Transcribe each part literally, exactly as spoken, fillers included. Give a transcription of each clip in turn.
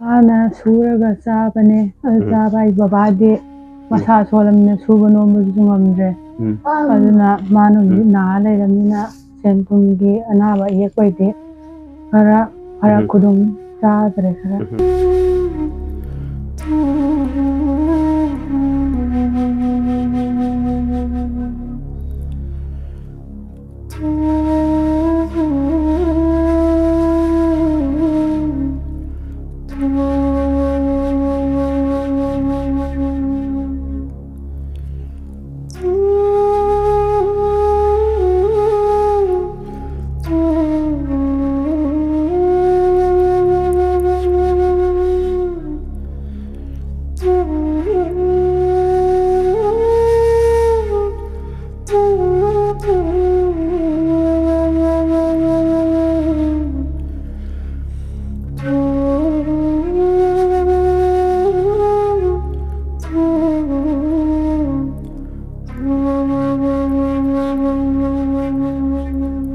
ꯃꯥꯅ ꯁꯨꯔꯒ ꯆꯥꯕꯅꯦ꯫ ꯑꯗꯨ ꯎꯝ꯫ ꯆꯥꯕ ꯍꯥꯏ, ꯕꯕꯥꯗꯤ ꯃꯁꯥ ꯁꯣꯜꯂꯝꯅꯤꯅ ꯁꯨꯕ ꯅꯣꯝꯕꯗꯨꯁꯨ ꯉꯝꯗ꯭ꯔꯦ꯫ ꯎꯝ꯫ ꯑꯗꯨꯅ ꯃꯥꯅ ꯍꯧꯖꯤꯛ ꯎꯝ꯫ ꯅꯥ ꯂꯩꯔꯕꯅꯤꯅ ꯁꯦꯟ ꯊꯨꯝꯒꯤ ꯑꯅꯥꯕ ꯑꯌꯦꯛꯄꯩꯗꯤ ꯈꯔ ꯐꯔꯛ ꯎꯝ꯫ ꯈꯨꯗꯣꯡ ꯆꯥꯗ꯭ꯔꯦ ꯈꯔ꯫ ꯎꯝ꯫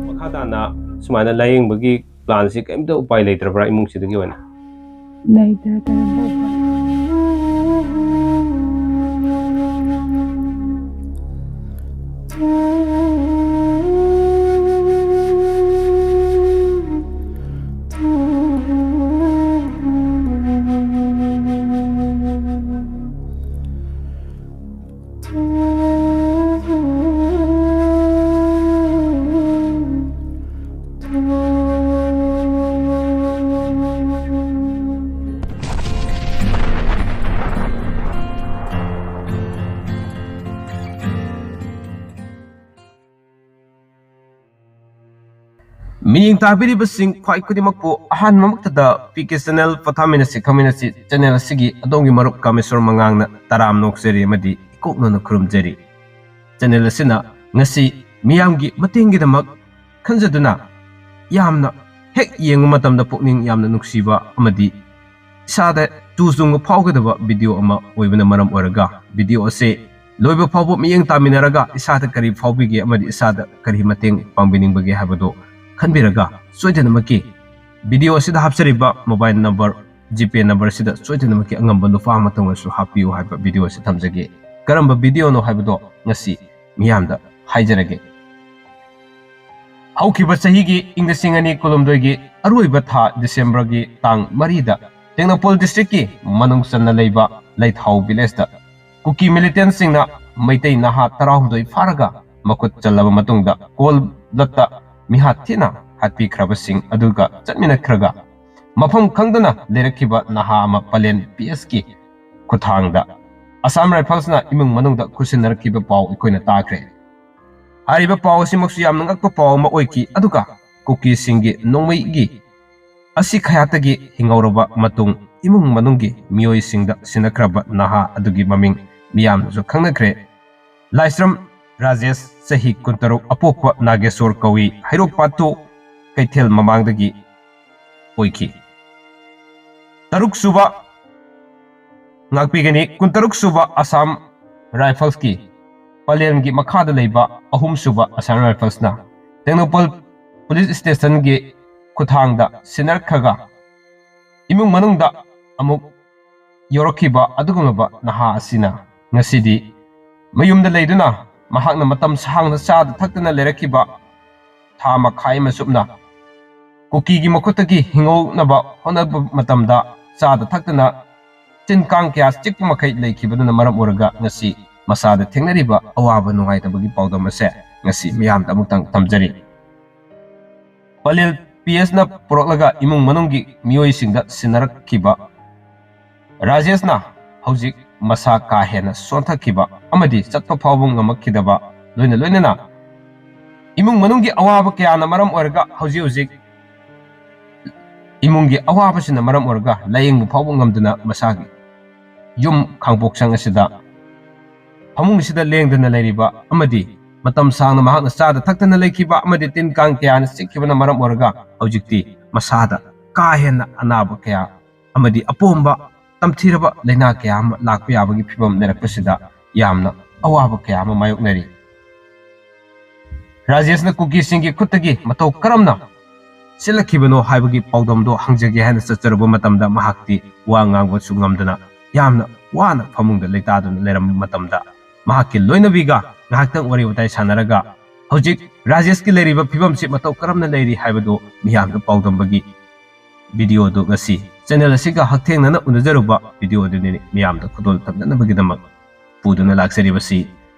ꯃꯈꯥ ꯇꯥꯅ ꯁꯨꯃꯥꯏꯅ ꯂꯥꯌꯦꯡꯕꯒꯤ ꯄ꯭ꯂꯥꯟꯁꯤ ꯀꯔꯤꯝꯇ ꯎꯄꯥꯏ ꯂꯩꯇ꯭ꯔꯕ꯭ꯔꯥ ꯏꯃꯨꯡꯁꯤꯗꯒꯤ ꯑꯣꯏꯅ? ꯂꯩꯇ꯭ꯔꯦ, ꯀꯔꯤꯝꯇ ꯎꯄꯥꯏ꯫ ꯃꯤꯠꯌꯦꯡ ꯇꯥꯕꯤꯔꯤꯕꯁꯤꯡ ꯈ꯭ꯋꯥꯏ ꯈꯨꯗꯤꯡꯃꯛꯄꯨ ꯑꯍꯥꯟꯕꯃꯛꯇꯗ ꯄꯤ ꯀꯦ ꯆꯦꯅꯦꯜ ꯄꯣꯊꯥꯃꯤꯟꯅꯁꯤ ꯈꯪꯃꯤꯟꯅꯁꯤ ꯆꯦꯅꯦꯜ ꯑꯁꯤꯒꯤ ꯑꯗꯣꯝꯒꯤ ꯃꯔꯨꯞ ꯀꯥꯃꯦꯁꯣꯔ ꯃꯉꯥꯡꯅ ꯇꯔꯥꯝꯅ ꯑꯣꯛꯆꯔꯤ ꯑꯃꯗꯤ ꯏꯀꯣꯛꯅꯅ ꯈꯨꯔꯨꯝꯖꯔꯤ꯫ ꯆꯦꯅꯦꯜ ꯑꯁꯤꯅ ꯉꯁꯤ ꯃꯤꯌꯥꯝꯒꯤ ꯃꯇꯦꯡꯒꯤꯗꯃꯛ ꯈꯟꯖꯗꯨꯅ ꯌꯥꯝꯅ ꯍꯦꯛ ꯌꯦꯡꯕ ꯃꯇꯝꯗ ꯄꯨꯛꯅꯤꯡ ꯌꯥꯝꯅ ꯅꯨꯡꯁꯤꯕ ꯑꯃꯗꯤ ꯏꯁꯥꯗ ꯇꯨ ꯆꯨꯡꯕ ꯐꯥꯎꯒꯗꯕ ꯚꯤꯗꯤꯑꯣ ꯑꯃ ꯑꯣꯏꯕꯅ ꯃꯔꯝ ꯑꯣꯏꯔꯒ ꯚꯤꯗꯤꯑꯣ ꯑꯁꯤ ꯂꯣꯏꯕ ꯐꯥꯎꯕ ꯃꯤꯠꯌꯦꯡ ꯇꯥꯃꯤꯟꯅꯔꯒ ꯏꯁꯥꯗ ꯀꯔꯤ ꯐꯥꯎꯕꯤꯒꯦ ꯑꯃꯗꯤ ꯏꯁꯥꯗ ꯀꯔꯤ ꯃꯇꯦꯡ ꯄꯥꯡꯕꯤꯅꯤꯡꯕꯒꯦ ꯍꯥꯏꯕꯗꯨ ꯈꯟꯕꯤꯔꯒ ꯁꯣꯏꯗꯅꯃꯛꯀꯤ ꯚꯤꯗꯤꯑꯣ ꯑꯁꯤꯗ ꯍꯥꯞꯆꯔꯤꯕ ꯃꯣꯕꯥꯏꯜ ꯅꯝꯕꯔ ꯖꯤꯄꯦ ꯅꯝꯕꯔꯁꯤꯗ ꯁꯣꯏꯗꯅꯃꯛꯀꯤ ꯑꯉꯝꯕ ꯂꯨꯄꯥ ꯑꯃꯇꯪ ꯑꯣꯏꯔꯁꯨ ꯍꯥꯞꯄꯤꯌꯨ ꯍꯥꯏꯕ ꯚꯤꯗꯤꯑꯣ ꯑꯁꯤ ꯊꯝꯖꯒꯦ꯫ ꯀꯔꯝꯕ ꯚꯤꯗꯤꯑꯣꯅꯣ ꯍꯥꯏꯕꯗꯣ ꯉꯁꯤ ꯃꯤꯌꯥꯝꯗ ꯍꯥꯏꯖꯔꯒꯦ꯫ ꯍꯧꯈꯤꯕ ꯆꯍꯤꯒꯤ ꯏꯪ ꯂꯤꯁꯤꯡ ꯑꯅꯤ ꯀꯨꯟꯍꯨꯝꯗꯣꯏꯒꯤ ꯑꯔꯣꯏꯕ ꯊꯥ ꯗꯤꯁꯦꯝꯕꯔꯒꯤ ꯇꯥꯡ ꯃꯔꯤꯗ ꯇꯦꯡꯅꯧꯄꯜ ꯗꯤꯁꯇ꯭ꯔꯤꯛꯀꯤ ꯃꯅꯨꯡ ꯆꯟꯅ ꯂꯩꯕ ꯂꯩꯊꯥꯎ ꯚꯤꯂꯦꯖꯇ ꯀꯨꯀꯤ ꯃꯤꯂꯤꯇꯦꯟꯁꯤꯡꯅ ꯃꯩꯇꯩ ꯅꯍꯥ ꯇꯔꯥꯍꯨꯝꯗꯣꯏ ꯐꯥꯔꯒ ꯃꯈꯨꯠ ꯆꯜꯂꯕ ꯃꯇꯨꯡꯗ ꯀꯣꯜ ꯕ꯭ꯂꯠꯇ ꯃꯤꯍꯥꯠ ꯊꯤꯅ ꯍꯥꯠꯄꯤꯈ꯭ꯔꯕꯁꯤꯡ ꯑꯗꯨꯒ ꯆꯠꯃꯤꯟꯅꯈ꯭ꯔꯒ ꯃꯐꯝ ꯈꯪꯗꯅ ꯂꯩꯔꯛꯈꯤꯕ ꯅꯍꯥ ꯑꯃ ꯄꯂꯦꯟ ꯄꯤ ꯑꯦꯁꯀꯤ ꯈꯨꯠꯊꯥꯡꯗ ꯑꯁꯥꯝ ꯔꯥꯏꯐꯜꯁꯅ ꯏꯃꯨꯡ ꯃꯅꯨꯡꯗ ꯈꯨꯠꯁꯤꯟꯅꯔꯛꯈꯤꯕ ꯄꯥꯎ ꯑꯩꯈꯣꯏꯅ ꯇꯥꯈ꯭ꯔꯦ꯫ ꯍꯥꯏꯔꯤꯕ ꯄꯥꯎ ꯑꯁꯤꯃꯛꯁꯨ ꯌꯥꯝꯅ ꯉꯛꯄ ꯄꯥꯎ ꯑꯃ ꯑꯣꯏꯈꯤ, ꯑꯗꯨꯒ ꯀꯨꯀꯤꯁꯤꯡꯒꯤ ꯅꯣꯡꯃꯩꯒꯤ ꯑꯁꯤ ꯈꯌꯥꯠꯇꯒꯤ ꯍꯤꯡꯍꯧꯔꯕ ꯃꯇꯨꯡ ꯏꯃꯨꯡ ꯃꯅꯨꯡꯒꯤ ꯃꯤꯑꯣꯏꯁꯤꯡꯗ ꯁꯤꯟꯅꯈ꯭ꯔꯕ ꯅꯍꯥ ꯑꯗꯨꯒꯤ ꯃꯃꯤꯡ ꯃꯤꯌꯥꯝꯅꯁꯨ ꯈꯪꯅꯈ꯭ꯔꯦ꯫ ꯂꯥꯏꯁ꯭ꯔꯝ ꯔꯥꯖꯦꯁ, ꯆꯍꯤ ꯀꯨꯟꯇꯔꯨꯛ, ꯑꯄꯣꯛꯄ ꯅꯥꯒꯦꯁꯣꯔ ꯀꯧꯏ, ꯍꯩꯔꯣꯛ ꯄꯥꯠꯇꯨ ꯀꯩꯊꯦꯜ ꯃꯃꯥꯡꯗꯒꯤ ꯑꯣꯏꯈꯤ꯫ ꯇꯔꯨꯛ ꯁꯨꯕ ꯉꯥꯛꯄꯤꯒꯅꯤ꯫ ꯀꯨꯟꯇꯔꯨꯛ ꯁꯨꯕ ꯑꯁꯥꯝ ꯔꯥꯏꯐꯜꯁꯀꯤ ꯄꯂꯦꯟꯒꯤ ꯃꯈꯥꯗ ꯂꯩꯕ ꯑꯍꯨꯝ ꯁꯨꯕ ꯑꯁꯥꯝ ꯔꯥꯏꯐꯜꯁꯅ ꯇꯦꯡꯅꯧꯄꯜ ꯄꯨꯂꯤꯁ ꯁ꯭ꯇꯦꯁꯟꯒꯤ ꯈꯨꯠꯊꯥꯡꯗ ꯁꯤꯟꯅꯔꯛꯈ꯭ꯔꯒ ꯏꯃꯨꯡ ꯃꯅꯨꯡꯗ ꯑꯃꯨꯛ ꯌꯧꯔꯛꯈꯤꯕ ꯑꯗꯨꯒꯨꯝꯂꯕ ꯅꯍꯥ ꯑꯁꯤꯅ ꯉꯁꯤꯗꯤ ꯃꯌꯨꯝꯗ ꯂꯩꯗꯨꯅ ꯃꯍꯥꯛꯅ ꯃꯇꯝ ꯁꯥꯡꯅ ꯆꯥꯗ ꯊꯛꯇꯅ ꯂꯩꯔꯛꯈꯤꯕ ꯊꯥ ꯃꯈꯥꯏ ꯑꯃ ꯆꯨꯞꯅ ꯀꯨꯀꯤꯒꯤ ꯃꯈꯨꯠꯇꯒꯤ ꯍꯤꯡꯍꯧꯅꯕ ꯍꯣꯠꯅꯕ ꯃꯇꯝꯗ ꯆꯥꯗ ꯊꯛꯇꯅ ꯇꯤꯟ ꯀꯥꯡ ꯀꯌꯥ ꯆꯤꯛꯄ ꯃꯈꯩ ꯂꯩꯈꯤꯕꯗꯨꯅ ꯃꯔꯝ ꯑꯣꯏꯔꯒ ꯉꯁꯤ ꯃꯁꯥꯗ ꯊꯦꯡꯅꯔꯤꯕ ꯑꯋꯥꯕ ꯅꯨꯡꯉꯥꯏꯇꯕꯒꯤ ꯄꯥꯎꯗꯝ ꯑꯁꯦ ꯉꯁꯤ ꯃꯤꯌꯥꯝꯗ ꯑꯃꯨꯛꯇꯪ ꯊꯝꯖꯔꯤ꯫ ꯄꯂꯦꯜ ꯄꯤ ꯑꯦꯁꯅ ꯄꯨꯔꯛꯂꯒ ꯏꯃꯨꯡ ꯃꯅꯨꯡꯒꯤ ꯃꯤꯑꯣꯏꯁꯤꯡꯗ ꯁꯤꯟꯅꯔꯛꯈꯤꯕ ꯔꯥꯖꯦꯁꯅ ꯍꯧꯖꯤꯛ ꯃꯁꯥ ꯀꯥ ꯍꯦꯟꯅ ꯁꯣꯟꯊꯈꯤꯕ ꯑꯃꯗꯤ ꯆꯠꯄ ꯐꯥꯎꯕ ꯉꯝꯃꯛꯈꯤꯗꯕ, ꯂꯣꯏꯅ ꯂꯣꯏꯅꯅ ꯏꯃꯨꯡ ꯃꯅꯨꯡꯒꯤ ꯑꯋꯥꯕ ꯀꯌꯥꯅ ꯃꯔꯝ ꯑꯣꯏꯔꯒ ꯍꯧꯖꯤꯛ ꯍꯧꯖꯤꯛ ꯏꯃꯨꯡꯒꯤ ꯑꯋꯥꯕꯁꯤꯅ ꯃꯔꯝ ꯑꯣꯏꯔꯒ ꯂꯥꯌꯦꯡꯕ ꯐꯥꯎꯕ ꯉꯝꯗꯅ ꯃꯁꯥꯒꯤ ꯌꯨꯝ ꯈꯥꯡꯄꯣꯛꯁꯪ ꯑꯁꯤꯗ ꯐꯃꯨꯡꯁꯤꯗ ꯂꯦꯡꯗꯅ ꯂꯩꯔꯤꯕ ꯑꯃꯗꯤ ꯃꯇꯝ ꯁꯥꯡꯅ ꯃꯍꯥꯛꯅ ꯆꯥꯗ ꯊꯛꯇꯅ ꯂꯩꯈꯤꯕ ꯑꯃꯗꯤ ꯇꯤꯟ ꯀꯥꯡ ꯀꯌꯥꯅ ꯆꯤꯛꯈꯤꯕꯅ ꯃꯔꯝ ꯑꯣꯏꯔꯒ ꯍꯧꯖꯤꯛꯇꯤ ꯃꯁꯥꯗ ꯀꯥ ꯍꯦꯟꯅ ꯑꯅꯥꯕ ꯀꯌꯥ ꯑꯃꯗꯤ ꯑꯄꯣꯝꯕ ꯇꯝꯊꯤꯔꯕ ꯂꯥꯏꯅꯥ ꯀꯌꯥ ꯑꯃ ꯂꯥꯛꯄ ꯌꯥꯕꯒꯤ ꯐꯤꯕꯝ ꯂꯩꯔꯛꯄꯁꯤꯗ ꯌꯥꯝꯅ ꯑꯋꯥꯕ ꯀꯌꯥ ꯑꯃ ꯃꯥꯌꯣꯛꯅꯔꯤ꯫ ꯔꯥꯖꯦꯁꯅ ꯀꯨꯀꯤꯁꯤꯡꯒꯤ ꯈꯨꯠꯇꯒꯤ ꯃꯇꯧ ꯀꯔꯝꯅ ꯆꯦꯜꯂꯛꯈꯤꯕꯅꯣ ꯍꯥꯏꯕꯒꯤ ꯄꯥꯎꯗꯝꯗꯣ ꯍꯪꯖꯒꯦ ꯍꯥꯏꯅ ꯆꯠꯆꯔꯨꯕ ꯃꯇꯝꯗ ꯃꯍꯥꯛꯇꯤ ꯋꯥ ꯉꯥꯡꯕꯁꯨ ꯉꯝꯗꯅ ꯌꯥꯝꯅ ꯋꯥꯅ ꯐꯃꯨꯡꯗ ꯂꯩꯇꯥꯗꯨꯅ ꯂꯩꯔꯝꯕ ꯃꯇꯝꯗ ꯃꯍꯥꯛꯀꯤ ꯂꯣꯏꯅꯕꯤꯒ ꯉꯥꯏꯍꯥꯛꯇꯪ ꯋꯥꯔꯤ ꯋꯥꯇꯥꯏ ꯁꯥꯟꯅꯔꯒ ꯍꯧꯖꯤꯛ ꯔꯥꯖꯦꯁꯀꯤ ꯂꯩꯔꯤꯕ ꯐꯤꯕꯝꯁꯤ ꯃꯇꯧ ꯀꯔꯝꯅ ꯂꯩꯔꯤ ꯍꯥꯏꯕꯗꯨ ꯃꯤꯌꯥꯝꯗ ꯄꯥꯎꯗꯝꯕꯒꯤ ꯚꯤꯗꯤꯑꯣꯗꯨ ꯉꯁꯤ ꯆꯦꯅꯦꯜ ꯑꯁꯤꯒ ꯍꯛꯊꯦꯡꯅꯅ ꯎꯅꯖꯔꯨꯕ ꯚꯤꯗꯤꯑꯣꯗꯨꯅꯤ ꯃꯤꯌꯥꯝꯗ ꯈꯨꯗꯣꯜ ꯇꯝꯅꯅꯕꯒꯤꯗꯃꯛ ꯄꯨꯗꯨꯅ ꯂꯥꯛꯆꯔꯤꯕꯁꯤ꯫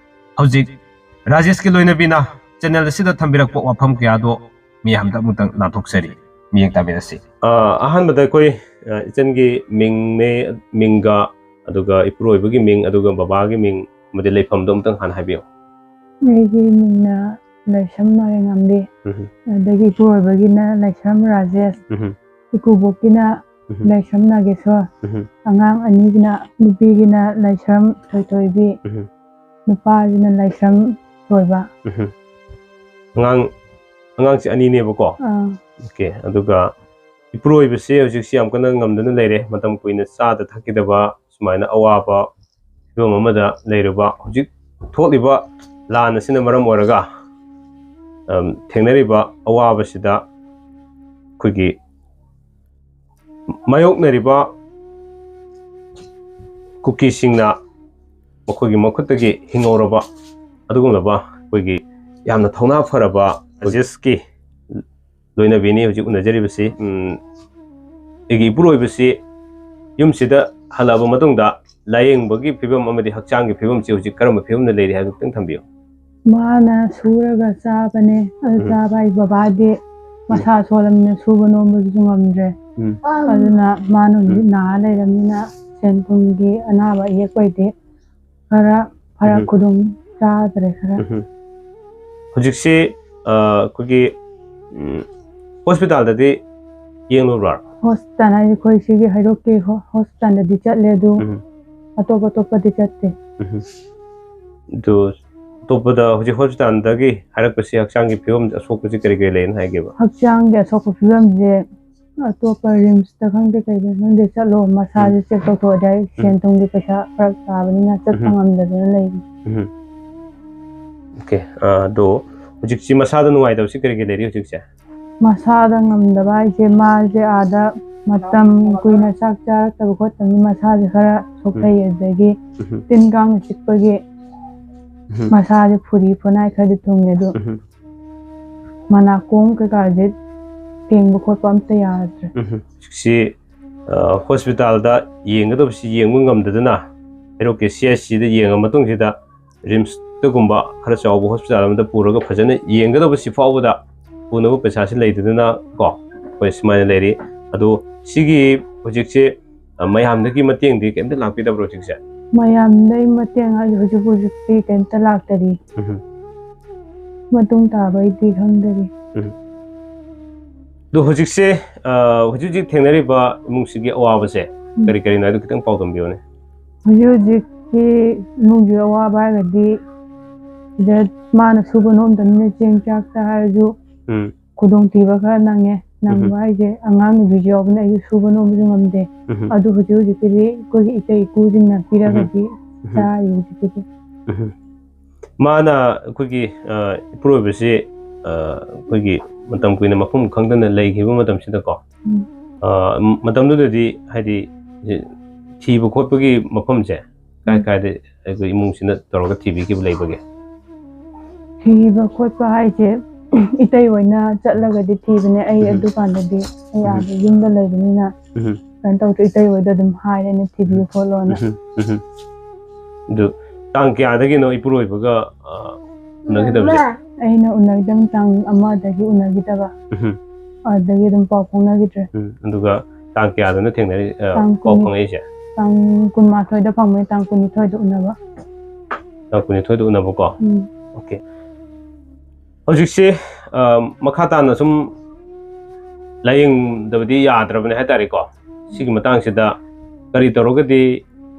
ꯍꯧꯖꯤꯛ ꯔꯥꯖꯦꯁꯀꯤ ꯂꯣꯏꯅꯕꯤꯅ ꯆꯦꯅꯦꯜ ꯑꯁꯤꯗ ꯊꯝꯕꯤꯔꯛꯄ ꯋꯥꯐꯝ ꯀꯌꯥꯗꯣ ꯃꯤꯌꯥꯝꯗ ꯑꯃꯨꯛꯇꯪ ꯂꯥꯟꯊꯣꯛꯆꯔꯤ꯫ ꯃꯤꯠꯌꯦꯡ ꯇꯥꯕꯤꯔꯁꯤ꯫ ꯑ, ꯑꯍꯥꯟꯕꯗ ꯑꯩꯈꯣꯏ, ꯑ, ꯏꯆꯟꯒꯤ ꯃꯤꯡꯅꯦ, ꯃꯤꯡꯒ, ꯑꯗꯨꯒ ꯏꯄꯨꯔꯣꯏꯕꯒꯤ ꯃꯤꯡ, ꯑꯗꯨꯒ ꯕꯕꯥꯒꯤ ꯃꯤꯡ, ꯑꯃꯗꯤ ꯂꯩꯐꯝꯗꯣ ꯑꯃꯨꯛꯇꯪ ꯍꯥꯟꯅ ꯍꯥꯏꯕꯤꯌꯨ꯫ ꯑꯩꯒꯤ ꯃꯤꯡꯅ ꯂꯥꯏꯁ꯭ꯔꯝ ꯃꯥꯂꯦꯝꯉꯥꯝꯕꯤ꯫ ꯎꯝ꯫ ꯑꯗꯒꯤ ꯏꯄꯨꯔꯣꯏꯕꯒꯤꯅ ꯂꯥꯏꯁ꯭ꯔꯝ ꯔꯥꯖꯦꯁ꯫ ꯎꯝ꯫ ꯏꯀꯨꯕꯣꯛꯀꯤꯅ ꯎꯝ꯫ ꯂꯥꯏꯁ꯭ꯔꯝ ꯅꯥꯒꯦꯁꯣꯔ꯫ ꯎꯝ꯫ ꯑꯉꯥꯡ ꯑꯅꯤꯒꯤꯅ, ꯅꯨꯄꯤꯒꯤꯅ ꯂꯥꯏꯁ꯭ꯔꯝ ꯊꯣꯏꯊꯣꯏꯕꯤ꯫ ꯎꯝ꯫ ꯅꯨꯄꯥꯒꯤꯅ ꯂꯥꯏꯁ꯭ꯔꯝ ꯊꯣꯏꯕ꯫ ꯎꯝ꯫ ꯑꯉꯥꯡ, ꯑꯉꯥꯡꯁꯦ ꯑꯅꯤꯅꯦꯕꯀꯣ? ꯑꯥ꯫ ꯑꯣꯀꯦ꯫ ꯑꯗꯨꯒ ꯏꯄꯨꯔꯣꯏꯕꯁꯦ ꯍꯧꯖꯤꯛꯁꯤ ꯌꯥꯝ ꯀꯟꯅ ꯉꯝꯗꯅ ꯂꯩꯔꯦ꯫ ꯃꯇꯝ ꯀꯨꯏꯅ ꯆꯥꯗ ꯊꯛꯈꯤꯗꯕ ꯁꯨꯃꯥꯏꯅ ꯑꯋꯥꯕ ꯐꯤꯕꯝ ꯑꯃꯗ ꯂꯩꯔꯨꯕ, ꯍꯧꯖꯤꯛ ꯊꯣꯛꯂꯤꯕ ꯂꯥꯟ ꯑꯁꯤꯅ ꯃꯔꯝ ꯑꯣꯏꯔꯒ, ꯑꯝ, ꯊꯦꯡꯅꯔꯤꯕ ꯑꯋꯥꯕꯁꯤꯗ ꯑꯩꯈꯣꯏꯒꯤ ꯃꯥꯌꯣꯛꯅꯔꯤꯕ ꯀꯨꯀꯤꯁꯤꯡꯅ ꯃꯈꯣꯏꯒꯤ ꯃꯈꯨꯠꯇꯒꯤ ꯍꯤꯡꯍꯧꯔꯕ ꯑꯗꯨꯒꯨꯝꯂꯕ ꯑꯩꯈꯣꯏꯒꯤ ꯌꯥꯝꯅ ꯊꯧꯅꯥ ꯐꯔꯕ ꯔꯥꯖꯦꯁꯀꯤ ꯂꯣꯏꯅꯕꯤꯅꯤ ꯍꯧꯖꯤꯛ ꯎꯅꯖꯔꯤꯕꯁꯤ꯫ ꯎꯝ, ꯑꯩꯒꯤ ꯏꯄꯨꯔꯣꯏꯕꯁꯤ ꯌꯨꯝꯁꯤꯗ ꯍꯜꯂꯛꯑꯕ ꯃꯇꯨꯡꯗ ꯂꯥꯌꯦꯡꯕꯒꯤ ꯐꯤꯕꯝ ꯑꯃꯗꯤ ꯍꯛꯆꯥꯡꯒꯤ ꯐꯤꯕꯝꯁꯤ ꯍꯧꯖꯤꯛ ꯀꯔꯝꯕ ꯐꯤꯕꯝꯗ ꯂꯩꯔꯤ ꯍꯥꯏꯕꯗꯨ ꯈꯤꯇꯪ ꯊꯝꯕꯤꯌꯨ꯫ ꯃꯥꯅ ꯁꯨꯔꯒ ꯆꯥꯕꯅꯦ꯫ ꯑꯗꯨ ꯎꯝ꯫ ꯆꯥꯕ ꯍꯥꯏ ꯕꯕꯥꯗꯤ ꯃꯁꯥ ꯁꯣꯜꯂꯝꯅꯤꯅ ꯁꯨꯕ ꯅꯣꯝꯕꯗꯨꯁꯨ ꯉꯝꯗ꯭ꯔꯦ꯫ ꯎꯝ꯫ ꯑꯗꯨꯅ ꯃꯥꯅ ꯍꯧꯖꯤꯛ ꯎꯝ꯫ ꯅꯥꯔ ꯂꯩꯔꯕꯅꯤꯅ ꯁꯦꯟ ꯊꯨꯝꯒꯤ ꯑꯅꯥꯕ ꯑꯌꯦꯛꯄ ꯑꯣꯏꯗꯤ ꯈꯔ ꯐꯔꯛ ꯎꯝ꯫ ꯈꯨꯗꯣꯡ ꯆꯥꯗ꯭ꯔꯦ ꯈꯔ꯫ ꯎꯝ꯫ ꯍꯧꯖꯤꯛꯁꯤ, ꯑ, ꯑꯩꯈꯣꯏꯒꯤ, ꯎꯝ, ꯍꯣꯁꯄꯤꯇꯥꯜꯗꯗꯤ ꯌꯦꯡꯂꯨꯕ꯭ꯔꯥ? ꯍꯣꯁꯄꯤꯇꯥꯜ ꯍꯥꯏꯁꯦ ꯑꯩꯈꯣꯏ ꯁꯤꯒꯤ ꯍꯩꯔꯣꯛꯀꯤ ꯍꯣ-, ꯍꯣꯁꯄꯤꯇꯥꯜꯗꯗꯤ ꯆꯠꯂꯦ, ꯑꯗꯨ ꯎꯝ꯫ ꯑꯇꯣꯞ ꯑꯇꯣꯞꯄꯗꯤ ꯆꯠꯇꯦ꯫ ꯎꯝ꯫ ꯑꯗꯨ ꯑꯇꯣꯞꯄꯗ ꯍꯧꯖꯤꯛ ꯍꯣꯁꯄꯤꯇꯥꯜꯗꯒꯤ ꯍꯥꯏꯔꯛꯄꯁꯤ ꯍꯛꯆꯥꯡꯒꯤ ꯐꯤꯕꯝ ꯑꯁꯣꯛꯄꯁꯤ ꯀꯔꯤ ꯀꯔꯤ ꯂꯩꯅ ꯍꯥꯏꯒꯦꯕ? ꯍꯛꯆꯥꯡꯒꯤ ꯑꯁꯣꯛꯄ ꯐꯤꯕꯝꯁꯦ ꯑꯇꯣꯞꯄ ꯔꯤꯝꯁꯇ ꯈꯪꯗꯦ ꯀꯩꯗ ꯈꯪꯗꯦ ꯆꯠꯂꯣ, ꯃꯁꯥꯁꯦ ꯎꯝ꯫ ꯆꯦꯛ ꯇꯧꯊꯣꯛꯑꯗꯤ ꯑꯩ ꯁꯦꯟ ꯎꯝ꯫ ꯊꯨꯝꯒꯤ ꯄꯩꯁꯥ ꯐꯔꯛ ꯇꯥꯕꯅꯤꯅ ꯆꯠꯄ ꯎꯝ꯫ ꯉꯝꯗꯗꯅ ꯂꯩꯔꯤ꯫ ꯎꯝ꯫ ꯑꯣꯀꯦ, ꯑ, ꯑꯗꯣ ꯍꯧꯖꯤꯛꯁꯤ ꯃꯁꯥꯗ ꯅꯨꯡꯉꯥꯏꯇꯕꯁꯤ ꯀꯔꯤ ꯀꯔꯤ ꯂꯩꯔꯤ ꯍꯧꯖꯤꯛꯁꯦ? ꯃꯁꯥꯗ ꯉꯝꯗꯕ ꯍꯥꯏꯁꯦ, ꯃꯥꯁꯦ ꯑꯥꯗ ꯃꯇꯝ ꯀꯨꯏꯅ ꯆꯥꯛ ꯆꯥꯔꯛꯇꯕ ꯈꯣꯠꯇꯕꯅꯤ, ꯃꯁꯥꯁꯦ ꯈꯔ ꯁꯣꯛꯊꯩ꯫ ꯑꯗꯒꯤ ꯎꯝ꯫ ꯇꯤꯟ ꯀꯥꯡꯅ ꯆꯤꯛꯄꯒꯤ ꯎꯝ꯫ ꯃꯁꯥꯁꯦ ꯐꯨꯔꯤ ꯐꯨꯅꯥꯏ ꯈꯔꯗꯤ ꯊꯨꯡꯉꯦ, ꯑꯗꯣ ꯎꯝ꯫ ꯃꯅꯥꯀꯣꯡ ꯀꯩꯀꯥꯁꯦ ꯊꯦꯡꯕ ꯈꯣꯠꯄ ꯑꯝꯇ ꯌꯥꯗ꯭ꯔꯦ꯫ ꯎꯝ꯫ ꯍꯧꯖꯤꯛꯁꯤ, ꯑ, ꯍꯣꯁꯄꯤꯇꯥꯜꯗ ꯌꯦꯡꯒꯗꯕꯁꯤ ꯌꯦꯡꯕ ꯉꯝꯗꯗꯅ, ꯍꯩꯔꯣꯛꯀꯤ ꯁꯤ ꯑꯩꯆ ꯁꯤꯗ ꯌꯦꯡꯉ ꯃꯇꯨꯡꯁꯤꯗ ꯔꯤꯝꯁꯇꯒꯨꯝꯕ ꯈꯔ ꯆꯥꯎꯕ ꯍꯣꯁꯄꯤꯇꯥꯜ ꯑꯃꯗ ꯄꯨꯔꯒ ꯐꯖꯅ ꯌꯦꯡꯒꯗꯕꯁꯤ ꯐꯥꯎꯕꯗ ꯄꯨꯅꯕ ꯄꯩꯁꯥꯁꯤ ꯂꯩꯇꯗꯅ ꯀꯣ, ꯑꯩꯈꯣꯏ ꯁꯨꯃꯥꯏꯅ ꯂꯩꯔꯤ꯫ ꯑꯗꯣ ꯁꯤꯒꯤ ꯍꯧꯖꯤꯛꯁꯦ, ꯑ, ꯃꯌꯥꯝꯗꯒꯤ ꯃꯇꯦꯡꯗꯤ ꯀꯩꯝꯇ ꯂꯥꯛꯄꯤꯗꯕ꯭ꯔꯣ ꯍꯧꯖꯤꯛꯁꯦ? ꯃꯌꯥꯝꯗꯒꯤ ꯃꯇꯦꯡ ꯍꯥꯏꯁꯦ ꯍꯧꯖꯤꯛ ꯍꯧꯖꯤꯛꯇꯤ ꯀꯩꯝꯇ ꯂꯥꯛꯇꯔꯤ꯫ ꯎꯝ꯫ ꯃꯇꯨꯡ ꯇꯥꯕꯩꯗꯤ ꯈꯪꯗꯔꯤ꯫ ꯎꯝ꯫ ꯑꯗꯣ ꯍꯧꯖꯤꯛꯁꯦ, ꯑ, ꯍꯧꯖꯤꯛ ꯍꯧꯖꯤꯛ ꯊꯦꯡꯅꯔꯤꯕ ꯏꯃꯨꯡꯁꯤꯒꯤ ꯑꯋꯥꯕꯁꯦ ꯎꯝ꯫ ꯀꯔꯤ ꯀꯔꯤꯅꯣ ꯍꯥꯏꯗꯣ ꯈꯤꯇꯪ ꯄꯥꯎꯗꯝꯕꯤꯌꯨꯅꯦ꯫ ꯍꯧꯖꯤꯛ ꯍꯧꯖꯤꯛꯀꯤ ꯏꯃꯨꯡꯒꯤ ꯑꯋꯥꯕ ꯍꯥꯏꯔꯒꯗꯤ, ꯁꯤꯗ ꯃꯥꯅ ꯁꯨꯕ ꯅꯣꯝꯗꯕꯅꯤꯅ ꯆꯦꯡ ꯆꯥꯛꯇ ꯍꯥꯏꯔꯁꯨ ꯎꯝ꯫ ꯈꯨꯗꯣꯡꯊꯤꯕ ꯈꯔ ꯅꯪꯉꯦ꯫ ꯅꯪꯕ ꯎꯝ꯫ ꯍꯥꯏꯁꯦ, ꯑꯉꯥꯡ ꯅꯨꯕꯤꯁꯨ ꯌꯥꯎꯕꯅ ꯑꯩꯁꯨ ꯁꯨꯕ ꯅꯣꯝꯕꯁꯨ ꯉꯝꯗꯦ꯫ ꯎꯝ꯫ ꯑꯗꯨ ꯍꯧꯖꯤꯛ ꯍꯧꯖꯤꯛꯀꯤꯗꯤ ꯑꯩꯈꯣꯏꯒꯤ ꯏꯇꯩ ꯏꯄꯨꯁꯤꯡꯅ ꯄꯤꯔꯒꯗꯤ ꯎꯝ꯫ ꯆꯥꯔꯤ ꯍꯧꯖꯤꯛꯀꯤꯗꯤ꯫ ꯎꯝ꯫ ꯃꯥꯅ ꯑꯩꯈꯣꯏꯒꯤ, ꯑ, ꯏꯄꯨꯔꯣꯏꯕꯁꯤ, ꯑ, ꯑꯩꯈꯣꯏꯒꯤ ꯃꯇꯝ ꯀꯨꯏꯅ ꯃꯐꯝ ꯈꯪꯗꯅ ꯂꯩꯈꯤꯕ ꯃꯇꯝꯁꯤꯗꯀꯣ, ꯎꯝ꯫ ꯑ, ꯃꯇꯝꯗꯨꯗꯗꯤ ꯍꯥꯏꯗꯤ ꯊꯤꯕ ꯈꯣꯠꯄꯒꯤ ꯃꯐꯝꯁꯦ ꯀꯥꯏ ꯎꯝ꯫ ꯀꯥꯏꯗ ꯑꯩꯈꯣꯏ ꯏꯃꯨꯡꯁꯤꯅ ꯇꯧꯔꯒ ꯊꯤꯕꯤꯈꯤꯕ ꯂꯩꯕꯒꯦ? ꯊꯤꯕ ꯈꯣꯠꯄ ꯍꯥꯏꯁꯦ, ꯏꯇꯩ ꯍꯣꯏꯅ ꯆꯠꯂꯒꯗꯤ ꯊꯤꯕꯅꯦ꯫ ꯑꯩ ꯎꯝ꯫ ꯑꯗꯨꯀꯥꯟꯗꯗꯤ ꯑꯩ ꯎꯝ꯫ ꯑꯥꯗ ꯌꯨꯝꯗ ꯂꯩꯕꯅꯤꯅ ꯎꯝ꯫ ꯀꯩꯅꯣ ꯇꯧꯗ꯭ꯔꯦ, ꯏꯇꯩ ꯍꯣꯏꯗ ꯑꯗꯨꯝ ꯍꯥꯏꯔꯦꯅꯦ, ꯊꯤꯕꯤꯌꯨ ꯎꯝ꯫ ꯈꯣꯠꯂꯣꯅ꯫ ꯎꯝ꯫ ꯎꯝ꯫ ꯑꯗꯨ ꯇꯥꯡ ꯀꯌꯥꯗꯒꯤꯅꯣ ꯏꯄꯨꯔꯣꯏꯕꯒ, ꯑ, ꯎꯅꯈꯤꯗꯕꯁꯦ? ꯑꯩꯅ ꯎꯅꯈꯤꯗꯕ ꯇꯥꯡ ꯑꯃꯗꯒꯤ ꯎꯅꯈꯤꯗꯕ꯫ ꯎꯝ꯫ ꯑꯗꯨꯗꯒꯤ ꯑꯗꯨꯝ ꯄꯥꯎ ꯐꯥꯎꯅꯈꯤꯗ꯭ꯔꯦ꯫ ꯎꯝ꯫ ꯑꯗꯨꯒ ꯇꯥꯡ ꯀꯌꯥꯗꯅ ꯊꯦꯡꯅꯔꯤ, ꯑ, ꯇꯥꯡ ꯄꯥꯎ ꯀꯨꯟ-, ꯐꯥꯎꯅꯛꯏꯁꯦ? ꯇꯥꯡ ꯀꯨꯟꯃꯥꯊꯣꯏꯗ ꯐꯪꯕꯅꯤ, ꯇꯥꯡ ꯀꯨꯟꯅꯤꯊꯣꯏꯗ ꯎꯅꯕ꯫ ꯇꯥꯡ ꯀꯨꯟꯅꯤꯊꯣꯏꯗ ꯎꯅꯕꯀꯣ? ꯎꯝ꯫ ꯑꯣꯀꯦ꯫ ꯍꯧꯖꯤꯛꯁꯦ, ꯑ, ꯃꯈꯥ ꯇꯥꯅ ꯁꯨꯝ ꯂꯥꯌꯦꯡꯗꯕꯗꯤ ꯌꯥꯗ꯭ꯔꯕꯅꯦ ꯍꯥꯏꯇꯥꯔꯦꯀꯣ꯫ ꯁꯤꯒꯤ ꯃꯇꯥꯡꯁꯤꯗ ꯀꯔꯤ ꯇꯧꯔꯒꯗꯤ,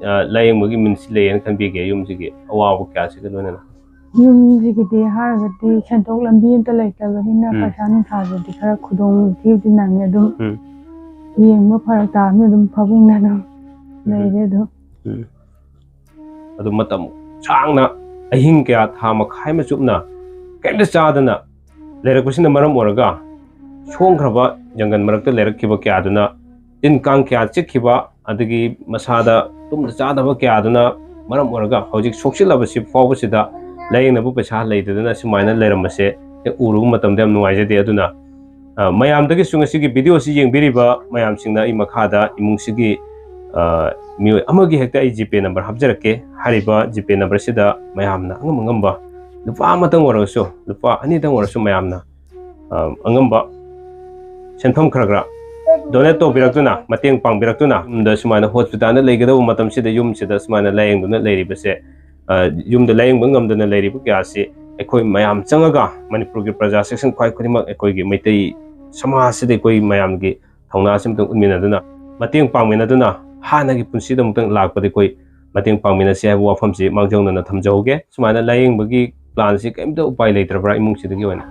ꯑ, ꯂꯥꯌꯦꯡꯕꯒꯤ ꯃꯤꯟꯁ ꯂꯩꯌꯦꯅ ꯈꯟꯕꯤꯒꯦ, ꯌꯨꯝꯁꯤꯒꯤ ꯑꯋꯥꯕ ꯀꯌꯥꯁꯤꯒ ꯂꯣꯏꯅꯅ? ꯌꯨꯝꯁꯤꯒꯤꯗꯤ ꯍꯥꯏꯔꯒꯗꯤ ꯁꯦꯟꯊꯣꯛ ꯂꯝꯕꯤ ꯑꯝꯇ ꯂꯩꯇꯕꯅꯤꯅ ꯎꯝ꯫ ꯄꯩꯁꯥ ꯅꯨꯡꯁꯥꯗꯗꯤ ꯈꯔ ꯈꯨꯗꯣꯡ ꯊꯤꯕꯗꯤ ꯅꯪꯉꯦ꯫ ꯑꯗꯨꯝ ꯎꯝ꯫ ꯌꯦꯡꯕ ꯐꯔꯛ ꯇꯥꯕꯅꯤꯅ ꯑꯗꯨꯝ ꯐꯃꯨꯡꯗ ꯑꯗꯨꯝ ꯎꯝ꯫ ꯂꯩꯔꯦ ꯑꯗꯨꯝ꯫ ꯎꯝ꯫ ꯑꯗꯨ ꯃꯇꯝ ꯁꯥꯡꯅ, ꯑꯍꯤꯡ ꯀꯌꯥ, ꯊꯥ ꯃꯈꯥꯏ ꯑꯃ ꯆꯨꯞꯅ ꯀꯩꯝꯇ ꯆꯥꯗꯅ ꯂꯩꯔꯛꯄꯁꯤꯅ ꯃꯔꯝ ꯑꯣꯏꯔꯒ ꯁꯣꯡꯈ꯭ꯔꯕ ꯖꯪꯒꯜ ꯃꯔꯛꯇ ꯂꯩꯔꯛꯈꯤꯕ ꯀꯌꯥꯗꯨꯅ ꯇꯤꯟ ꯀꯥꯡ ꯀꯌꯥ ꯆꯤꯛꯈꯤꯕ, ꯑꯗꯒꯤ ꯃꯁꯥꯗ ꯇꯨꯝꯗ ꯆꯥꯗꯕ ꯀꯌꯥꯗꯨꯅ ꯃꯔꯝ ꯑꯣꯏꯔꯒ ꯍꯧꯖꯤꯛ ꯁꯣꯛꯆꯤꯜꯂꯕꯁꯤ ꯐꯥꯎꯕꯁꯤꯗ ꯂꯥꯌꯦꯡꯅꯕ ꯄꯩꯁꯥ ꯂꯩꯇꯗꯅ ꯁꯨꯃꯥꯏꯅ ꯂꯩꯔꯝꯕꯁꯦ ꯍꯦꯛ ꯎꯔꯨꯕ ꯃꯇꯝꯗ ꯌꯥꯝ ꯅꯨꯡꯉꯥꯏꯖꯗꯦ꯫ ꯑꯗꯨꯅ, ꯑ, ꯃꯌꯥꯝꯗꯒꯤꯁꯨ ꯉꯁꯤꯒꯤ video ꯑꯁꯤ ꯌꯦꯡꯕꯤꯔꯤꯕ ꯃꯌꯥꯝꯁꯤꯡꯅ ꯑꯩ ꯃꯈꯥꯗ ꯏꯃꯨꯡꯁꯤꯒꯤ, ꯑ, ꯃꯤꯑꯣꯏ ꯑꯃꯒꯤ ꯍꯦꯛꯇ ꯑꯩ GPay number ꯍꯥꯞꯆꯔꯛꯀꯦ꯫ ꯍꯥꯏꯔꯤꯕ GPay number ꯁꯤꯗ ꯃꯌꯥꯝꯅ ꯑꯉꯝ ꯑꯉꯝꯕ ꯂꯨꯄꯥ ꯑꯃꯇꯪ ꯑꯣꯏꯔꯒꯁꯨ, ꯂꯨꯄꯥ ꯑꯅꯤꯇꯪ ꯑꯣꯏꯔꯁꯨ ꯃꯌꯥꯝꯅ ꯑ, ꯑꯉꯝꯕ ꯁꯦꯟꯐꯝ ꯈꯔ ꯈꯔ donate ꯇꯧꯕꯤꯔꯛꯇꯨꯅ, ꯃꯇꯦꯡ ꯄꯥꯡꯕꯤꯔꯛꯇꯨꯅ, ꯌꯨꯝꯗ ꯁꯨꯃꯥꯏꯅ hospital ꯗ ꯂꯩꯒꯗꯧꯕ ꯃꯇꯝꯁꯤꯗ ꯌꯨꯝꯁꯤꯗ ꯁꯨꯃꯥꯏꯅ ꯂꯥꯌꯦꯡꯗꯨꯅ ꯂꯩꯔꯤꯕꯁꯦ, ꯑ, ꯌꯨꯝꯗ ꯂꯥꯌꯦꯡꯕ ꯉꯝꯗꯅ ꯂꯩꯔꯤꯕ ꯀꯌꯥ ꯑꯁꯤ ꯑꯩꯈꯣꯏ ꯃꯌꯥꯝ ꯆꯪꯉꯒ, ꯃꯅꯤꯄꯨꯔꯒꯤ ꯄ꯭ꯔꯖꯥ section ꯈ꯭ꯋꯥꯏ ꯈꯨꯗꯤꯡꯃꯛ, ꯑꯩꯈꯣꯏꯒꯤ ꯃꯩꯇꯩ ꯁꯃꯥꯖꯁꯤꯗ ꯑꯩꯈꯣꯏ ꯃꯌꯥꯝꯒꯤ ꯊꯧꯅꯥꯁꯤ ꯑꯃꯇꯪ ꯎꯠꯃꯤꯟꯅꯗꯨꯅ, ꯃꯇꯦꯡ ꯄꯥꯡꯃꯤꯟꯅꯗꯨꯅ, ꯍꯥꯟꯅꯒꯤ ꯄꯨꯟꯁꯤꯗ ꯑꯃꯨꯛꯇꯪ ꯂꯥꯛꯄꯗ ꯑꯩꯈꯣꯏ ꯃꯇꯦꯡ ꯄꯥꯡꯃꯤꯟꯅꯁꯤ ꯍꯥꯏꯕ ꯋꯥꯐꯝꯁꯤ ꯃꯥꯡꯖꯧꯅꯅ ꯊꯝꯖꯍꯧꯒꯦ꯫ ꯁꯨꯃꯥꯏꯅ ꯂꯥꯌꯦꯡꯕꯒꯤ plan ꯁꯤ ꯀꯔꯤꯝꯇ ꯎꯄꯥꯏ ꯂꯩꯇ꯭ꯔꯕ꯭ꯔꯥ ꯏꯃꯨꯡꯁꯤꯗꯒꯤ ꯑꯣꯏꯅ?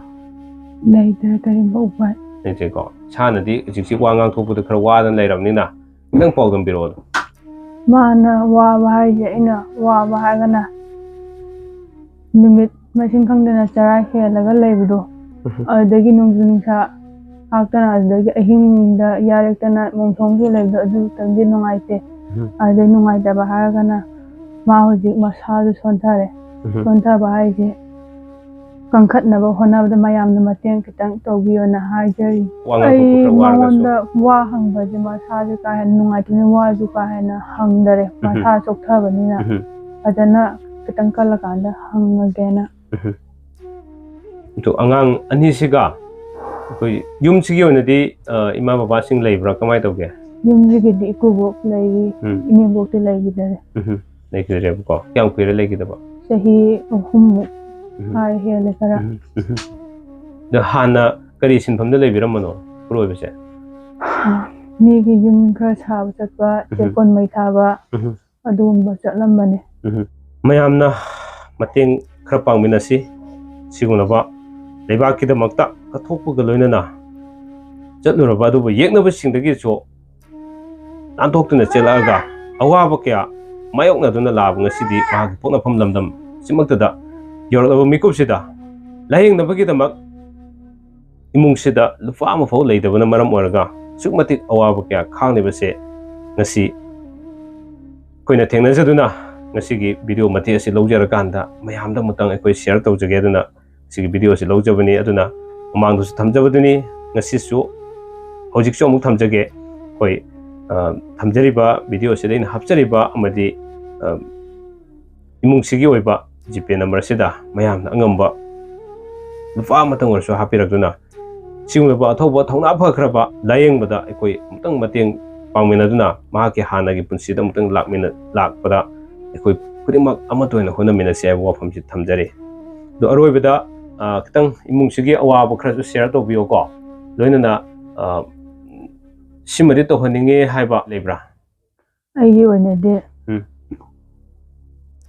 ꯂꯩꯇ꯭ꯔꯦ, ꯀꯔꯤꯝꯇ ꯎꯄꯥꯏ꯫ ꯂꯩꯇ꯭ꯔꯦꯀꯣ꯫ ꯏꯁꯥꯅꯗꯤ ꯍꯧꯖꯤꯛꯁꯤ ꯋꯥ ꯉꯥꯡꯊꯣꯛꯄꯗ ꯈꯔ ꯋꯥꯗꯅ ꯂꯩꯔꯕꯅꯤꯅ, ꯈꯤꯇꯪ ꯄꯥꯎꯗꯝꯕꯤꯔꯛꯑꯣ꯫ ꯃꯥꯅ ꯋꯥꯕ ꯍꯥꯏꯁꯦ, ꯑꯩꯅ ꯋꯥꯕ ꯍꯥꯏꯔꯒꯅ ꯅꯨꯃꯤꯠ ꯃꯁꯤꯡ ꯈꯪꯗꯅ ꯆꯔꯥ ꯍꯦꯜꯂꯒ ꯂꯩꯕꯗꯣ, ꯎꯝ꯫ ꯑꯗꯨꯗꯒꯤ ꯅꯣꯡꯖꯨ ꯅꯨꯡꯁꯥ ꯍꯥꯛꯇꯅ, ꯑꯗꯨꯗꯒꯤ ꯑꯍꯤꯡꯗ ꯌꯥꯔꯦꯛꯇꯅ ꯃꯣꯡꯁꯣꯡꯁꯨ ꯂꯩꯕꯗꯣ, ꯑꯗꯨꯇꯪꯗꯤ ꯅꯨꯡꯉꯥꯏꯇꯦ꯫ ꯎꯝ꯫ ꯑꯗꯨꯗꯩ ꯅꯨꯡꯉꯥꯏꯇꯕ ꯍꯥꯏꯔꯒꯅ ꯃꯥ ꯍꯧꯖꯤꯛ ꯃꯁꯥꯁꯨ ꯁꯣꯟꯊꯔꯦ꯫ ꯎꯝ꯫ ꯁꯣꯟꯊꯕ ꯍꯥꯏꯁꯦ ꯀꯟꯈꯠꯅꯕ ꯍꯣꯠꯅꯕꯗ ꯃꯌꯥꯝꯅ ꯃꯇꯦꯡ ꯈꯤꯇꯪ ꯇꯧꯕꯤꯌꯣꯅ ꯍꯥꯏꯖꯔꯤ꯫ ꯋꯥ ꯉꯥꯡꯊꯣꯛꯄ ꯑꯩ ꯈꯔ ꯋꯥꯔꯒꯁꯨ꯫ ꯃꯉꯣꯟꯗ ꯋꯥ ꯍꯪꯕꯁꯦ ꯃꯁꯥꯁꯦ ꯀꯥ ꯍꯦꯟꯅ ꯅꯨꯡꯉꯥꯏꯇꯕꯅꯤꯅ ꯋꯥꯁꯨ ꯀꯥ ꯍꯦꯟꯅ ꯍꯪꯗꯔꯦ꯫ ꯎꯝ꯫ ꯃꯁꯥ ꯆꯣꯛꯊꯕꯅꯤꯅ ꯎꯝ꯫ ꯐꯖꯅ ꯈꯤꯇꯪ ꯀꯜꯂꯀꯥꯟꯗ ꯍꯪꯉꯒꯦꯅ꯫ ꯎꯝ꯫ ꯑꯗꯣ ꯑꯉꯥꯡ ꯑꯅꯤꯁꯤꯒ ꯑꯩꯈꯣꯏ ꯌꯨꯝꯁꯤꯒꯤ ꯑꯣꯏꯅꯗꯤ, ꯑ, ꯏꯃꯥ ꯕꯕꯥꯁꯤꯡ ꯂꯩꯕ꯭ꯔꯥ? ꯀꯃꯥꯏꯅ ꯇꯧꯒꯦ? ꯌꯨꯝꯁꯤꯒꯤꯗꯤ ꯏꯀꯨꯕꯣꯛ ꯂꯩꯔꯤ, ꯎꯝ꯫ ꯏꯅꯦꯝꯕꯣꯛꯇꯤ ꯂꯩꯈꯤꯗꯔꯦ꯫ ꯎꯝ꯫ ꯂꯩꯈꯤꯗ꯭ꯔꯦꯕꯀꯣ꯫ ꯀꯌꯥꯝ ꯀꯨꯏꯔꯦ ꯂꯩꯈꯤꯗꯕ? ꯆꯍꯤ ꯑꯍꯨꯝꯃꯨꯛ ꯎꯝ꯫ ꯍꯥꯏ ꯍꯦꯜꯂꯦ ꯈꯔ꯫ ꯎꯝ꯫ ꯎꯝ꯫ ꯑꯗꯣ ꯍꯥꯟꯅ ꯀꯔꯤ ꯁꯤꯟꯐꯝꯗ ꯂꯩꯕꯤꯔꯝꯕꯅꯣ ꯏꯄꯨꯔꯣꯏꯕꯁꯦ? ꯃꯤꯒꯤ ꯌꯨꯝ ꯈꯔ ꯁꯥꯕ ꯆꯠꯄ, ꯎꯝ꯫ ꯆꯦꯛꯀꯣꯟ ꯃꯩ ꯊꯥꯕ, ꯎꯝ꯫ ꯑꯗꯨꯒꯨꯝꯕ ꯆꯠꯂꯝꯕꯅꯦ꯫ ꯎꯝ꯫ ꯃꯌꯥꯝꯅ ꯃꯇꯦꯡ ꯈꯔ ꯄꯥꯡꯃꯤꯟꯅꯁꯤ꯫ ꯁꯤꯒꯨꯝꯂꯕ ꯂꯩꯕꯥꯛꯀꯤꯗꯃꯛꯇ ꯀꯠꯊꯣꯛꯄꯒ ꯂꯣꯏꯅꯅ ꯆꯠꯂꯨꯔꯕ ꯑꯗꯨꯕꯨ ꯌꯦꯛꯅꯕꯁꯤꯡꯗꯒꯤꯁꯨ ꯅꯥꯟꯊꯣꯛꯇꯨꯅ ꯆꯦꯜꯂꯛꯑꯒ ꯑꯋꯥꯕ ꯀꯌꯥ ꯃꯥꯌꯣꯛꯅꯗꯨꯅ ꯂꯥꯛꯑꯕ ꯉꯁꯤꯗꯤ ꯃꯍꯥꯛꯀꯤ ꯄꯣꯛꯅꯐꯝ ꯂꯝꯗꯝ ꯑꯁꯤꯃꯛꯇꯗ ꯌꯧꯔꯛꯂꯕ ꯃꯤꯀꯨꯞꯁꯤꯗ ꯂꯥꯌꯦꯡꯅꯕꯒꯤꯗꯃꯛ ꯏꯃꯨꯡꯁꯤꯗ ꯂꯨꯄꯥ ꯑꯃꯐꯥꯎ ꯂꯩꯇꯕꯅ ꯃꯔꯝ ꯑꯣꯏꯔꯒ ꯑꯁꯨꯛ ꯃꯇꯤꯛ ꯑꯋꯥꯕ ꯀꯌꯥ ꯈꯥꯡꯂꯤꯕꯁꯦ ꯉꯁꯤ ꯑꯩꯈꯣꯏꯅ ꯊꯦꯡꯅꯖꯗꯨꯅ ꯉꯁꯤꯒꯤ ꯚꯤꯗꯤꯑꯣ ꯃꯇꯦꯛ ꯑꯁꯤ ꯂꯧꯖꯔꯀꯥꯟꯗ ꯃꯌꯥꯝꯗ ꯑꯃꯨꯛꯇꯪ ꯑꯩꯈꯣꯏ ꯁꯤꯌꯔ ꯇꯧꯖꯒꯦ꯫ ꯑꯗꯨꯅ ꯁꯤꯒꯤ ꯚꯤꯗꯤꯑꯣ ꯑꯁꯤ ꯂꯧꯖꯕꯅꯤ꯫ ꯑꯗꯨꯅ ꯃꯃꯥꯡꯗꯁꯨ ꯊꯝꯖꯕꯗꯨꯅꯤ, ꯉꯁꯤꯁꯨ, ꯍꯧꯖꯤꯛꯁꯨ ꯑꯃꯨꯛ ꯊꯝꯖꯒꯦ꯫ ꯑꯩꯈꯣꯏ, ꯑ, ꯊꯝꯖꯔꯤꯕ ꯚꯤꯗꯤꯑꯣ ꯑꯁꯤꯗ ꯑꯩꯅ ꯍꯥꯞꯆꯔꯤꯕ ꯑꯃꯗꯤ, ꯑ, ꯏꯃꯨꯡꯁꯤꯒꯤ ꯑꯣꯏꯕ ꯖꯤꯄꯦ ꯅꯝꯕꯔ ꯑꯁꯤꯗ ꯃꯌꯥꯝꯅ ꯑꯉꯝꯕ ꯂꯨꯄꯥ ꯑꯃꯇꯪ ꯑꯣꯏꯔꯁꯨ ꯍꯥꯞꯄꯤꯔꯛꯇꯨꯅ ꯁꯤꯒꯨꯝꯂꯕ ꯑꯊꯧꯕ ꯊꯧꯅꯥ ꯐꯈ꯭ꯔꯕ ꯂꯥꯌꯦꯡꯕꯗ ꯑꯩꯈꯣꯏ ꯑꯃꯨꯛꯇꯪ ꯃꯇꯦꯡ ꯄꯥꯡꯃꯤꯟꯅꯗꯨꯅ ꯃꯍꯥꯛꯀꯤ ꯍꯥꯟꯅꯒꯤ ꯄꯨꯟꯁꯤꯗ ꯑꯃꯨꯛꯇꯪ ꯂꯥꯛꯃꯤꯟꯅ-, ꯂꯥꯛꯄꯗ ꯑꯩꯈꯣꯏ ꯈꯨꯗꯤꯡꯃꯛ ꯑꯃꯠꯇ ꯑꯣꯏꯅ ꯍꯣꯠꯅꯃꯤꯟꯅꯁꯤ ꯍꯥꯏꯕ ꯋꯥꯐꯝꯁꯤ ꯊꯝꯖꯔꯤ꯫ ꯑꯗꯣ ꯑꯔꯣꯏꯕꯗ, ꯑ, ꯈꯤꯇꯪ ꯏꯃꯨꯡꯁꯤꯒꯤ ꯑꯋꯥꯕ ꯈꯔꯁꯨ ꯁꯤꯌꯔ ꯇꯧꯕꯤꯌꯨꯀꯣ꯫ ꯂꯣꯏꯅꯅ, ꯑ, ꯁꯤꯃꯗꯤ ꯇꯧꯍꯟꯅꯤꯡꯉꯦ ꯍꯥꯏꯕ ꯂꯩꯕ꯭ꯔꯥ? ꯑꯩꯒꯤ ꯑꯣꯏꯅꯗꯤ ꯎꯝ꯫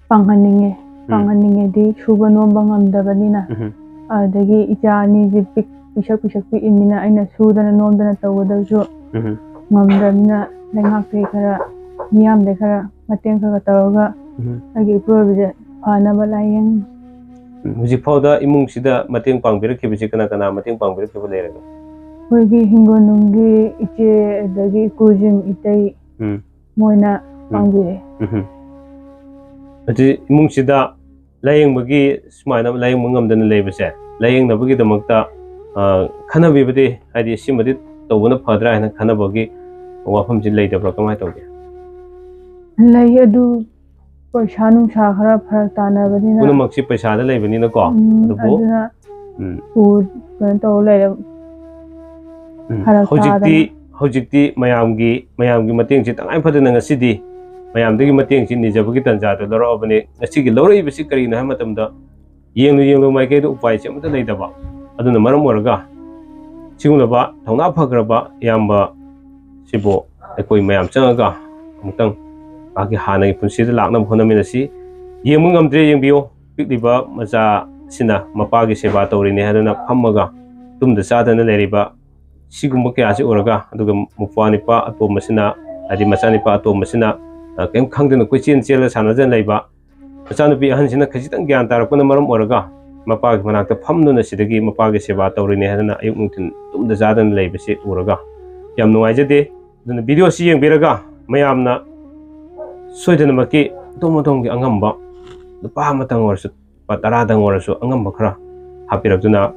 ꯄꯥꯡꯍꯟꯅꯤꯡꯉꯦ꯫ ꯎꯝ꯫ ꯄꯥꯡꯍꯟꯅꯤꯡꯉꯦꯗꯤ ꯁꯨꯕ ꯅꯣꯝꯕ ꯉꯝꯗꯕꯅꯤꯅ꯫ ꯎꯝ꯫ ꯑꯗꯨꯗꯒꯤ ꯏꯆꯥ ꯑꯅꯤꯁꯦ ꯄꯤꯛ-, ꯄꯤꯁꯛ ꯄꯤꯁꯛ ꯄꯤꯛꯏꯕꯅꯤꯅ ꯑꯩꯅ ꯁꯨꯗꯅ ꯅꯣꯝꯗꯅ ꯇꯧꯒꯗꯕꯁꯨ ꯎꯝ꯫ ꯉꯝꯗ꯭ꯔꯕꯅꯤꯅ ꯂꯩꯉꯥꯛꯇꯒꯤ ꯈꯔ, ꯃꯤꯌꯥꯝꯗꯒꯤ ꯈꯔ ꯃꯇꯦꯡ ꯈꯔ ꯈꯔ ꯇꯧꯔꯒ ꯎꯝ꯫ ꯑꯩꯒꯤ ꯏꯄꯨꯔꯣꯏꯕꯁꯦ ꯐꯅꯕ ꯂꯥꯏꯌꯦꯡ꯫ ꯎꯝ, ꯍꯧꯖꯤꯛ ꯐꯥꯎꯗ ꯏꯃꯨꯡꯁꯤꯗ ꯃꯇꯦꯡ ꯄꯥꯡꯕꯤꯔꯛꯈꯤꯕꯁꯤ ꯀꯅꯥ ꯀꯅꯥ ꯃꯇꯦꯡ ꯄꯥꯡꯕꯤꯔꯛꯈꯤꯕ ꯂꯩꯔꯒꯦ? ꯑꯩꯈꯣꯏꯒꯤ ꯍꯤꯡꯒꯣꯜ ꯅꯨꯡꯒꯤ ꯏꯆꯦ, ꯑꯗꯒꯤ ꯏꯀꯨꯁꯤꯡ, ꯏꯇꯩ, ꯎꯝ꯫ ꯃꯣꯏꯅ ꯎꯝ꯫ ꯄꯥꯡꯕꯤꯔꯦ꯫ ꯎꯝ꯫ ꯍꯧꯖꯤꯛ ꯏꯃꯨꯡꯁꯤꯗ ꯂꯥꯌꯦꯡꯕꯒꯤ, ꯁꯨꯃꯥꯏꯅ ꯂꯥꯌꯦꯡꯕ ꯉꯝꯗꯅ ꯂꯩꯕꯁꯦ, ꯂꯥꯌꯦꯡꯅꯕꯒꯤꯗꯃꯛꯇ, ꯑ, ꯈꯟꯅꯕꯤꯕꯗꯤ, ꯍꯥꯏꯗꯤ ꯁꯤꯃꯗꯤ ꯇꯧꯕꯅ ꯐꯗ꯭ꯔꯥ ꯍꯥꯏꯅ ꯈꯟꯅꯕꯒꯤ ꯋꯥꯐꯝꯁꯤ ꯂꯩꯇꯕ꯭ꯔꯥ? ꯀꯃꯥꯏꯅ ꯇꯧꯒꯦ? ꯂꯩ, ꯑꯗꯨ ꯄꯩꯁꯥ ꯅꯨꯡꯁꯥ ꯈꯔ ꯐꯔꯛ ꯇꯥꯅꯕꯅꯤꯅ꯫ ꯄꯨꯝꯅꯃꯛꯁꯤ ꯄꯩꯁꯥꯗ ꯂꯩꯕꯅꯤꯅꯀꯣ꯫ ꯎꯝ, ꯑꯗꯨꯕꯨ ꯑꯗꯨꯅ ꯎꯝ꯫ ꯎ-, ꯀꯩꯅꯣ ꯇꯧꯔ ꯂꯩꯔꯦ꯫ ꯎꯝ꯫ ꯐꯔꯛ ꯍꯧꯖꯤꯛꯇꯤ, ꯇꯥꯗꯅ꯫ ꯍꯧꯖꯤꯛꯇꯤ ꯃꯌꯥꯝꯒꯤ, ꯃꯌꯥꯝꯒꯤ ꯃꯇꯦꯡꯁꯤ ꯇꯉꯥꯏ ꯐꯗꯅ ꯉꯁꯤꯗꯤ ꯃꯌꯥꯝꯗꯒꯤ ꯃꯇꯦꯡꯁꯤ ꯅꯤꯖꯕꯒꯤ ꯇꯥꯟꯖꯥꯗꯨ ꯂꯧꯔꯛꯑꯕꯅꯤ꯫ ꯉꯁꯤꯒꯤ ꯂꯧꯔꯛꯏꯕꯁꯤ ꯀꯔꯤꯒꯤꯅꯣ ꯍꯥꯏꯕ ꯃꯇꯝꯗ, ꯌꯦꯡꯂꯨ ꯌꯦꯡꯂꯨ ꯃꯥꯏꯀꯩꯗ ꯎꯄꯥꯏꯁꯦ ꯑꯃꯠꯇ ꯂꯩꯇꯕ꯫ ꯑꯗꯨꯅ ꯃꯔꯝ ꯑꯣꯏꯔꯒ ꯁꯤꯒꯨꯝꯂꯕ ꯊꯧꯅꯥ ꯐꯈ꯭ꯔꯕ ꯏꯌꯥꯝꯕ ꯁꯤꯕꯨ ꯑꯩꯈꯣꯏ ꯃꯌꯥꯝ ꯆꯪꯉꯒ ꯑꯃꯨꯛꯇꯪ ꯃꯍꯥꯛꯀꯤ ꯍꯥꯟꯅꯒꯤ ꯄꯨꯟꯁꯤꯗ ꯂꯥꯛꯅꯕ ꯍꯣꯠꯅꯃꯤꯟꯅꯁꯤ꯫ ꯌꯦꯡꯕ ꯉꯝꯗ꯭ꯔꯦ, ꯌꯦꯡꯕꯤꯌꯨ꯫ ꯄꯤꯛꯂꯤꯕ ꯃꯆꯥꯁꯤꯅ ꯃꯄꯥꯒꯤ ꯁꯦꯕꯥ ꯇꯧꯔꯤꯅꯦ ꯍꯥꯏꯗꯨꯅ ꯐꯝꯃꯒ ꯇꯨꯝꯗ ꯆꯥꯗꯅ ꯂꯩꯔꯤꯕ ꯁꯤꯒꯨꯝꯕ ꯀꯌꯥꯁꯤ ꯎꯔꯒ, ꯑꯗꯨꯒ ꯃꯄ꯭ꯋꯥ ꯅꯤꯄꯥ ꯑꯇꯣꯝꯕꯁꯤꯅ, ꯍꯥꯏꯗꯤ ꯃꯆꯥꯅꯤꯄꯥ ꯑꯇꯣꯝꯕꯁꯤꯅ, ꯑ, ꯀꯔꯤꯝ ꯈꯪꯗꯅ ꯀꯣꯏꯆꯦꯟ ꯆꯦꯜꯂ ꯁꯥꯟꯅꯖꯅ ꯂꯩꯕ, ꯃꯆꯥꯅꯨꯄꯤ ꯑꯍꯟꯁꯤꯅ ꯈꯖꯤꯛꯇꯪ ꯒ꯭ꯌꯥꯟ ꯇꯥꯔꯛꯄꯅ ꯃꯔꯝ ꯑꯣꯏꯔꯒ ꯃꯄꯥꯒꯤ ꯃꯅꯥꯛꯇ ꯐꯝꯗꯨꯅ ꯁꯤꯗꯒꯤ ꯃꯄꯥꯒꯤ ꯁꯦꯕꯥ ꯇꯧꯔꯤꯅꯦ ꯍꯥꯏꯗꯅ ꯑꯌꯨꯛ ꯅꯨꯡꯊꯤꯜ ꯇꯨꯝꯗ ꯆꯥꯗꯅ ꯂꯩꯕꯁꯤ ꯎꯔꯒ ꯌꯥꯝ ꯅꯨꯡꯉꯥꯏꯖꯗꯦ꯫ ꯑꯗꯨꯅ video ꯁꯤ ꯌꯦꯡꯕꯤꯔꯒ ꯃꯌꯥꯝꯅ ꯁꯣꯏꯗꯅꯃꯛꯀꯤ ꯑꯗꯣꯝ ꯑꯗꯣꯝꯒꯤ ꯑꯉꯝꯕ ꯂꯨꯄꯥ ꯑꯃꯇꯪ ꯑꯣꯏꯔꯁꯨ, ꯂꯨꯄꯥ ꯇꯔꯥꯗꯪ ꯑꯣꯏꯔꯁꯨ ꯑꯉꯝꯕ ꯈꯔ ꯍꯥꯞꯄꯤꯔꯛꯇꯨꯅ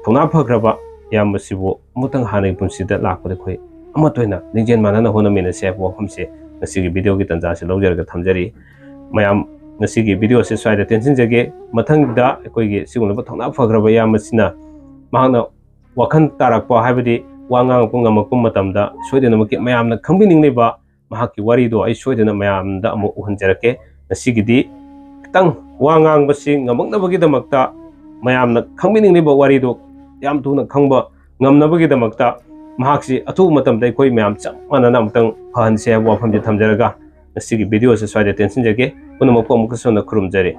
ꯊꯧꯅꯥ ꯐꯈ꯭ꯔꯕ ꯏꯌꯥꯝꯕꯁꯤꯕꯨ ꯑꯃꯨꯛꯇꯪ ꯍꯥꯟꯅꯒꯤ ꯄꯨꯟꯁꯤꯗ ꯂꯥꯛꯄꯗ ꯑꯩꯈꯣꯏ ꯑꯃꯠꯇ ꯑꯣꯏꯅ ꯂꯤꯡꯖꯦꯜ ꯃꯥꯟꯅꯅ ꯍꯣꯠꯅꯃꯤꯟꯅꯁꯦ ꯍꯥꯏꯕ ꯋꯥꯐꯝꯁꯦ ꯉꯁꯤꯒꯤ video ꯒꯤ ꯇꯥꯟꯖꯥꯁꯤ ꯂꯧꯖꯔꯒ ꯊꯝꯖꯔꯤ꯫ ꯃꯌꯥꯝ ꯉꯁꯤꯒꯤ video ꯁꯤ ꯁ꯭ꯋꯥꯏꯗ ꯇꯦꯟꯁꯤꯟꯖꯒꯦ꯫ ꯃꯊꯪꯗ ꯑꯩꯈꯣꯏꯒꯤ ꯁꯤꯒꯨꯝꯂꯕ ꯊꯧꯅꯥ ꯐꯈ꯭ꯔꯕ ꯏꯌꯥꯝꯕꯁꯤꯅ ꯃꯍꯥꯛꯅ ꯋꯥꯈꯜ ꯇꯥꯔꯛꯄ ꯍꯥꯏꯕꯗꯤ ꯋꯥ ꯉꯥꯡꯉꯛꯄ ꯉꯝꯃꯛꯄ ꯃꯇꯝꯗ ꯁꯣꯏꯗꯅꯃꯛꯀꯤ ꯃꯌꯥꯝꯅ ꯈꯪꯕꯤꯅꯤꯡꯂꯤꯕ ꯃꯍꯥꯛꯀꯤ ꯋꯥꯔꯤꯗꯣ ꯑꯩ ꯁꯣꯏꯗꯅ ꯃꯌꯥꯝꯗ ꯑꯃꯨꯛ ꯎꯍꯟꯖꯔꯛꯀꯦ꯫ ꯉꯁꯤꯒꯤꯗꯤ ꯈꯤꯇꯪ ꯋꯥ ꯉꯥꯡꯕꯁꯤ ꯉꯝꯃꯛꯅꯕꯒꯤꯗꯃꯛꯇ, ꯃꯌꯥꯝꯅ ꯈꯪꯕꯤꯅꯤꯡꯂꯤꯕ ꯋꯥꯔꯤꯗꯣ ꯌꯥꯝ ꯊꯨꯅ ꯈꯪꯕ ꯉꯝꯅꯕꯒꯤꯗꯃꯛꯇ ꯃꯍꯥꯛꯁꯤ ꯑꯊꯨꯕ ꯃꯇꯝꯗ ꯑꯩꯈꯣꯏ ꯃꯌꯥꯝ ꯆꯞ ꯃꯥꯟꯅꯅ ꯑꯃꯨꯛꯇꯪ ꯐꯍꯟꯁꯦ ꯍꯥꯏꯕ ꯋꯥꯐꯝꯁꯤ ꯊꯝꯖꯔꯒ ꯉꯁꯤꯒꯤ video ꯁꯤ ꯁ꯭ꯋꯥꯏꯗ ꯇꯦꯟꯁꯤꯟꯖꯒꯦ꯫ ꯄꯨꯝꯅꯃꯛꯄꯨ ꯑꯃꯨꯛꯀꯁꯨ ꯍꯟꯅ ꯈꯨꯔꯨꯝꯖꯔꯤ꯫